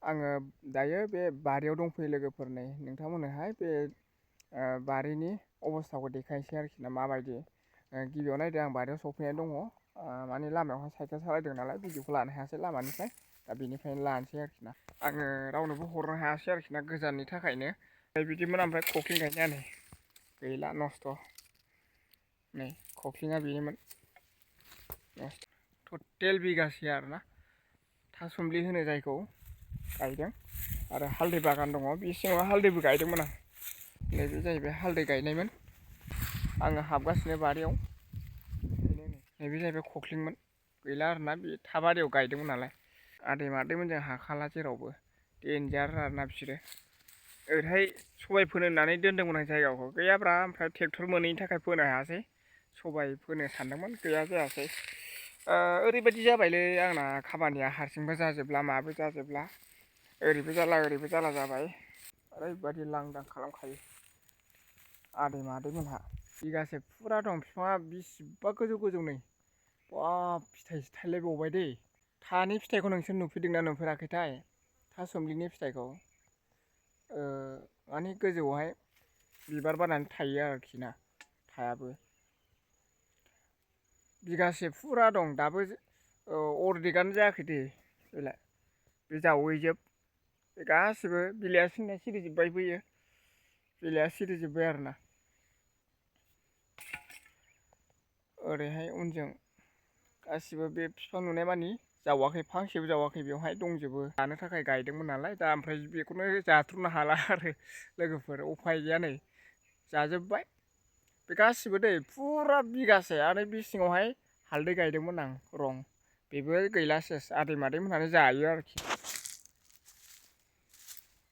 आङो दायो बे बारियाव दंफैयो लोगोफोर। नै नोंथांमोननोहाय बे बारिनि अबस्थाखौ देखायनोसै आरोखि ना माबायदि। गिबियाव नायदो आं बारियाव सफैनाय दङ। माने लामायावहाय साइकेल सालायदों नालाय भिडिअखौ लानो हायासै लामानिफ्राय, दा बेनिफ्रायनो लानोसै आरोखि ना। आङो रावनोबो हरनो हायासै आरोखि ना गोजाननि थाखायनो। बिदिमोन ओमफ्राय खख्लिं गायनाया नै गैला नस्थ'। नै खख्लिङा बेनोमोन नस्थ'। टटेल बिगासे आरोना थासुमलि होनो जायखौ गायदों। आरो हालदै बागान दङ, बे सिङाव हालदैबो गायदोंमोन आं। नैबे जाहैबाय हालदै गायनायमोन। आङो हाबगासिनो बारियाव। नैबे जाहैबाय खख्लिंमोन, गैला आरोना बे थाबारियाव गायदोंमोन नालाय। आदै मादैमोनजों हाखाला जेरावबो, देन्जार आरोना बिसोरो। ओरैहाय सबाय फोनो होननानै दोनदोंमोन आं जायगाखौ, गैयाब्रा ओमफ्राय ट्रेक्टर मोनैनि थाखाय फोनो हायासै। सबाय फोनो सानदोंमोन, गैया जायासै। ओरैबायदि जाबायलै आंना खामानिया, हारसिंबो जाजोबला माबो जाजोबला, ओरैबो जाला ओरैबो जाला जाबाय। ओरैबायदि लांदां खालामखायो आदै मादैमोनहा। बिगासे फुरा दं, बिफाङा बिसिबा गोजौ गोजौ नै। बाब फिथाइसो थायलायबावबाय दै। थानि फिथाइखौ नोंसोर नुफेरदोंना नुफेराखैथाय? थासुमलिनि फिथाइखौ माने गोजौआवहाय बिबार बारनानै थायो आरोखि ना, थायाबो। बिगासे फुरा दं दाबो, अरदेकआनो जायाखै दे बेलाय। बे जावैजोब, बे गासिबो बिलाइया सिरिजोब्बाय बैयो, बिलाइया सिरिजोब्बाय आरोना। ओरैहाय उनजों गासिबो बे बिफां नुनाय मानि जावाखै, फांसेबो जावाखै, बेवहाय दंजोबो। जानो थाखाय गायदोंमोन नालाय दा, ओमफ्राय बेखौनो जाथ्र'नो हाला आरो लोगोफोर, उफाय गैया नै जाजोब्बाय बे गासिबो दै फुरा बिगासे। आरो बे सिङावहाय हालदै गायदोंमोन आं, रं, बेबो गैला सेस। आदै मादैमोनहानो जायो आरोखि।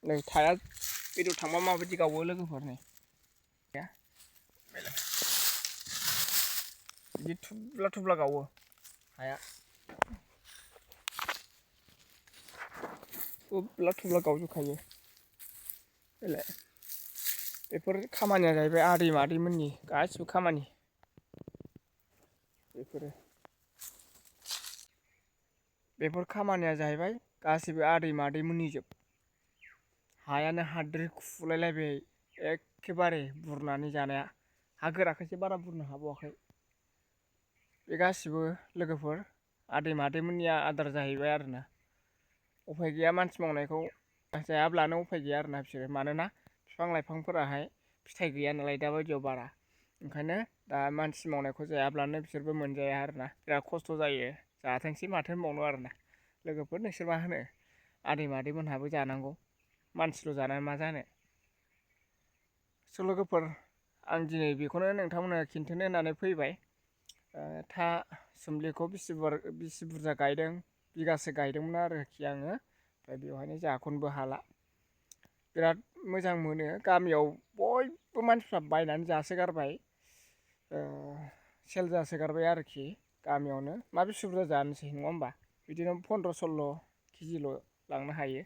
नै थाया बेदर थांबा माबायदि गावो लोगोफोर, नै बिदि थुब्ला थुब्ला गावो हाया, थुब्ला थुब्ला गावजोबखायो बेलाय। बेफोर खामानिया जाहैबाय आदै मादैमोननि गासिबो खामानि बेफोर खामानिया जाहैबाय गासिबो आदै मादैमोननि जोब। हायानो हाद्रि खुलायलायबाय एखेबारे बुरनानै जानाया। हा गोराखायसो बारा बुरनो हाबावाखै। बे गासिबो लोगोफोर आदै मादैमोननिया आदार जाहैबाय आरोना। उफाय गैया, मानसि मावनायखौ जायाब्लानो उफाय गैया आरोना बिसोरो। मानोना बिफां लाइफांफोराहाय फिथाइ गैया नालाय दा बायदियाव बारा, ओंखायनो दा मानसि मावनायखौ जायाब्लानो बिसोरबो मोनजाया आरोना, बिराद खस्थ' जायो। जाथोंसै माथो होनबावनो आरोना लोगोफोर, नोंसोर मा होनो? आदै मादैमोनहाबो जानांगौ, मानसिल' जानानै मा जानो। स' लोगोफोर, आं दिनै बेखौनो नोंथांमोननो खिन्थानो होननानै फैबाय। था सोमलिखौ बेसे बुरजा गायदों, बिगासे गायदोंमोन आरोखि आङो। ओमफ्राय बेवहायनो जाख'नोबो हाला, बिराद मोजां मोनो। गामियाव बयबो मानसिफ्रा बायनानै जासोगारबाय, सेल जासोगारबाय आरोखि गामियावनो। मा बेसे बुरजा जानोसै नङा होमबा? बिदिनो 15-16 केजिल' लांनो हायो,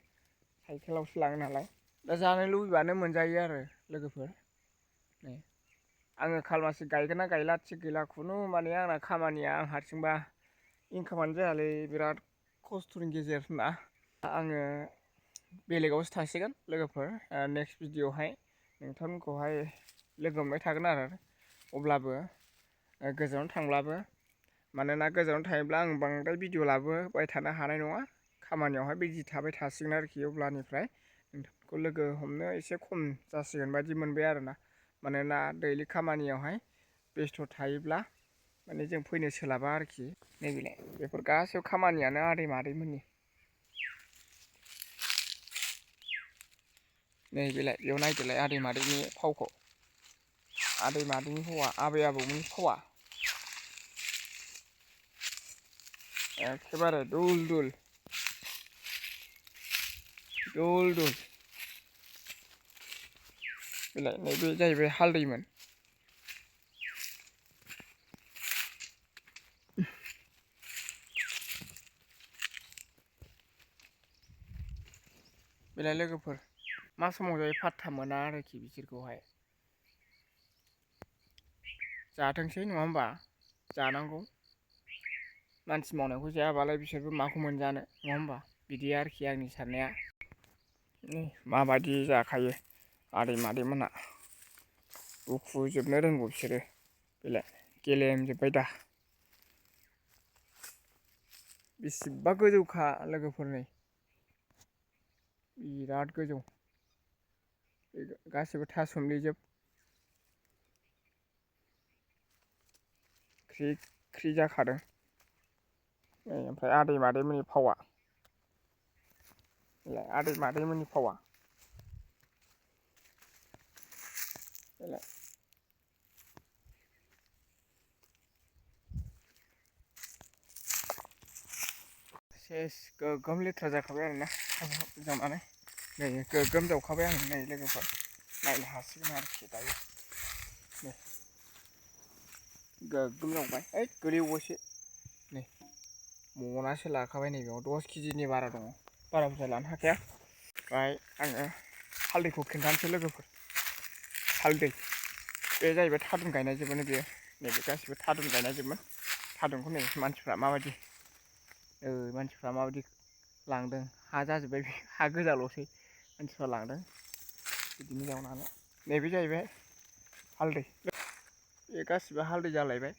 साइकेलावसो लाङो नालाय। दा जानो लुबैबानो मोनजायो आरो लोगोफोर। नै आङो खालमासि गायगोन ना गायला थिग गैला, खुनु माने आंना खामानिया, आं हारसिंबा इनकामानो जायालै, बिराद खस्थ'नि गेजेरना। आङो बेलेगावसो थांसिगोन लोगोफोर। नेक्स्ट भिडिअ'आवहाय नोंथांमोनखौहाय लोगो मोनबाय थागोन आरो, अब्लाबो गोजानाव थांब्लाबो। मानोना गोजानाव थायोब्ला आं बांद्राय भिडिअ' लाबोबाय थानो हानाय नङा, खामानियावहाय बिजि थाबाय थासिगोन आरोखि। अब्लानिफ्राय नोंथांखौ लोगो हमनो एसे खम जासिगोन बायदि मोनबाय आरोना। मानोना दैलि खामानियावहाय बेस्थ' थायोब्ला माने जों फैनो सोलाबा आरोखि। नैबेलाय बेफोर गासैबो खामानियानो आदै मादैमोननि। नैबेलाय बेयाव नायदोलाय आदै मादैनि फावखौ, आदै मादैनि फावा, आबै आबौमोननि फावा एखेबारे दुल दुल दुल दुल। बेलाय नैबे जाहैबाय हालदैमोन। बेलाय लोगोफोर, मा समाव जायो फात्ता मोना आरोखि बिसोरखौहाय। जाथोंसै नङा होमबा? जानांगौ, मानसि मावनायखौ जायाबालाय बिसोरबो माखौ मोनजानो नङा होमबा? बिदि आरोखि आंनि साननाया। माबायदि जाखायो आदै मादैमोनहा उखुजोबनो रोंगौ बिसोरो बेलाय गेलेमजोब्बाय दा बेसेबा गोजौखा लोगोफोर नै बिराद गोजौ गासिबो थासुमलिजोब ख्रि ख्रि जाखादों नै ओमफ्राय आदै मादैमोननि फावा आदै मादैमोननि फावा सेस गोगोम लेथ्रा जाखाबाय आरोना जानानै नै गोगोम जावखाबाय आं नै लोगोफोर नायनो हासिगोन आरोखि दायो नै गोगोम जावबाय ओइ गोलैबावबायसो नै मनासो लाखाबाय नैबेयाव 10 केजिनि बारा दङ बारा बुरजा लानो हाखाया ओमफ्राय आङो हालदैखौ खिन्थानोसै लोगोफोर हालदै बे जाहैबाय थादुन गायनायजोबमोन बेयो नैबे गासिबो थादुन गायनायजोबमोन थादुनखौ नै मानसिफ्रा माबायदि लांदों हा जाजोब्बाय हा गोजाल'सै मानसिफ्रा लांदों बिदिनो जावनानै नैबे जाहैबाय हालदै बे गासिबो हालदै जालायबाय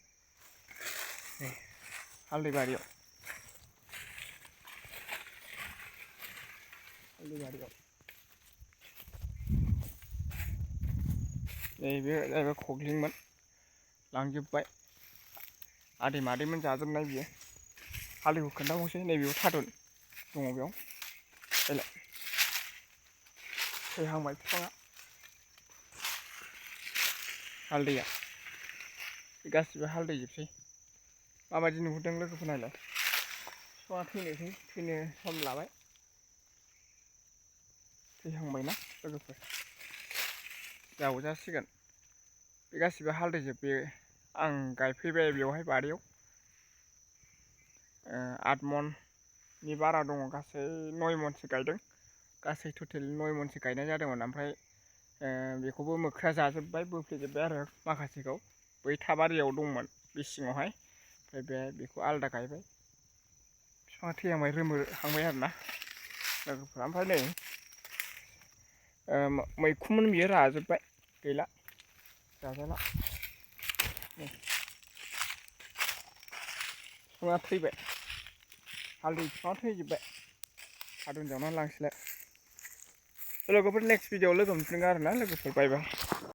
हालदै बारियाव नैबे जाहैबाय खख्लिंमोन लांजोब्बाय आदै मादैमोन जाजोबनाय बियो हालदैखौ खोन्थाबावसै नैबेयाव थादुन दङ बेयाव देलाय थैहांबाय बिफाङा हालदैया गासिबो हालदै जोबसै माबायदि नुहुरदों लोगोफोर नायलाय बिफाङा थैनो सम लाबाय थैहांबायना लोगोफोर जावजासिगोन बे गासिबो हालदैजोब बे आं गायफैबाय बेवहाय बारियाव 8 मननि बारा दङ गासै 9 मनसो गायदों गासै टटेल 9 मनसो गायनाय जादोंमोन ओमफ्राय बेखौबो मोख्रा जाजोब्बाय बोफ्लेजोब्बाय आरो माखासेखौ बै थाबारियाव दंमोन बे सिङावहाय ओमफ्राय बेखौ आलादा गायबाय बिफाङा थैहांबाय रोमोहांबाय आरोना लोगोफोर ओमफ्राय नै मैखुनमोन बियो राजोब्बाय गैला जाजाला बिफाङा थैबाय हालदै बिफाङा थैजोब्बाय थादुन जावनानै लांसैलाय लोगोफोर नेक्स्ट भिडिअआव लोगो मोनफिनगोन आरोना लोगोफोर बाय बाय